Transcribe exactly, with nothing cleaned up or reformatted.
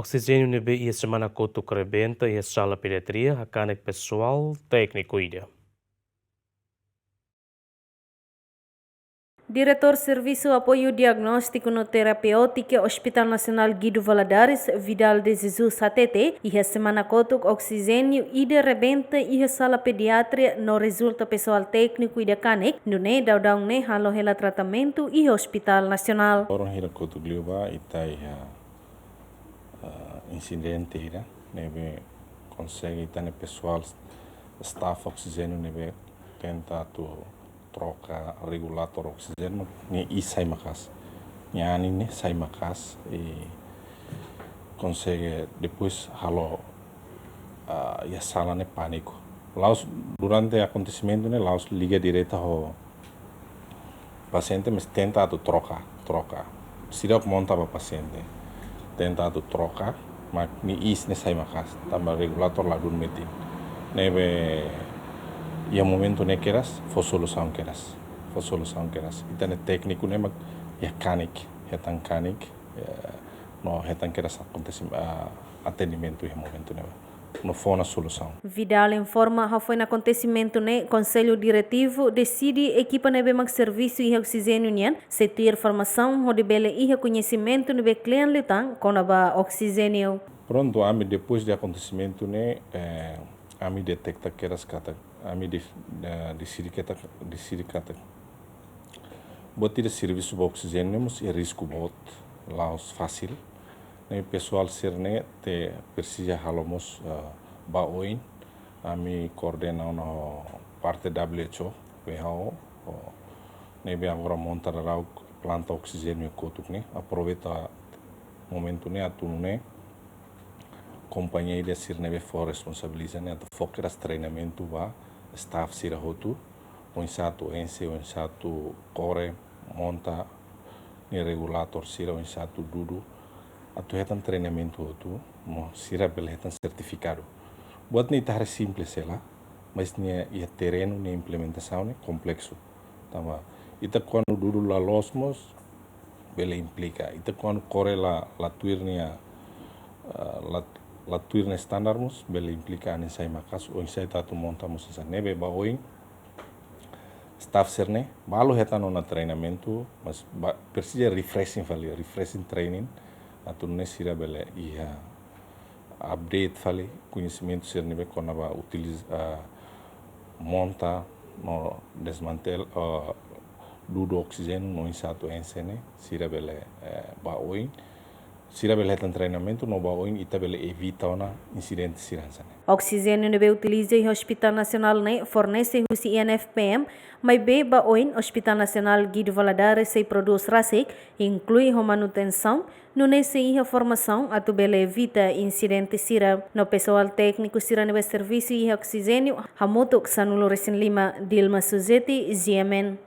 Oksijéniu ne'ebé iha semana kotuk rebenta iha sala pediatria hakanek pesoál tékniku ida. Diretór Servisu Apoiu Diagnóstiku no Terapêutika Hospital Nasionál Guido Valadares, Vidal de Jesus hatete, iha semana kotuk oksijéniu ida rebenta iha sala pediatria no rezulta pesoál tékniku ida kanek, nune'e daudaun ne'e halo hela tratamentu iha Hospital Nasionál. Loron hira kotuk liubá ita iha, ah, insidente hira, ne'ebé konsege ita-nia pesoál, staff oksijéniu ne'ebé tenta atu troka regulatór oksijéniu, nia iis sai maka'as. Nia anin ne'e sai maka'as i konsege depois halo, ah, iha sala ne'e pániku. La'ós durante akontesimentu ne'e la'ós liga direta ho pasiente, mas tenta atu troka, troka. Seidauk monta ba pasiente. Tenta atu troka, mak nia iis ne'e sai maka'as, tanba regulatór ladún metin. Ne'ebé iha momentu ne'e kedas, fó solusaun kedas. Fó solusaun kedas. Ita-nia tékniku ne'e mak iha kanek, hetan kanek, eh, no hetan kedas akontesi, ah, atendimentu iha momentu ne'ebá. No fó ona solusaun. Vidal informa, hafoin akontesimentu ne'e, Konsellu Diretivu deside ekipa ne'ebé mak servisu iha oksijéniu nian sei tuir formasaun hodi bele iha koñesimentu ne'ebé kle'an liután kona-ba oksijéniu. Prontu, ami depois de akontesimentu ne'e, eh, ami deteta kedas katak, ami de, eh, deside katak, deside katak buat ida servisu ba oksijéniu ne'e mós iha risku boot, la'ós fasil. Ne'e pesoál sira-ne'e ita presiza halo mós, eh, ba oin, ami koordena ona ho parte W H O, W H O, ho, ne'ebé agora monta daudaun planta oksijéniu kotuk ne'e, aproveita momentu ne'e atu nune'e kompañia ida sira ne'ebé fó responsabiliza ne'e atu fó kedas treinamentu ba staff sira hotu, oinsá atu enxe, oinsá atu kore, monta nia regulatór sira, oinsá atu dudu, atu hetan treinamentu hotu, no sira bele hetan sertifikadu. Buat ne'e ita haree simples hela, mas nia iha terrenu nia implementasaun ne'e kompleksu. Tanba ita kuandu dudu la loos mós bele implika. Ita kuandu kore la, la tuir nia, ah, la, la tuir nia standar mós bele implika anin sai maka'as, oinsá ita atu monta mós hanesan ne'e. Ne'ebé ba oin staff sira-ne'e balu hetan ona treinamentu, mas ba, presiza refreshing fali, refreshing training, atu nune'e sira bele iha update fali koñesimentu sira ne'ebé kona-ba utiliza, ah, monta no desmantel, ah, dudu oksijéniu no oinsá atu enxe ne'e, sira bele, eh, ba oin, sira bele hetan treinamentu no ba oin ita bele evita ona insidente sira hanesan ne'e. Oksijéniu ne'ebé utiliza iha Hospital Nasionál ne'e fornese husi I N F P M, maibé ba oin Hospital Nasionál Guido Valadares sei prodús rasik, inklui ho manutensaun, nune'e sei iha formasaun atu bele evita insidente sira. No pesoál tékniku sira ne'ebé servisu iha oksijéniu hamutuk sanulu-resin-lima. Dilma Suzeti, G M N.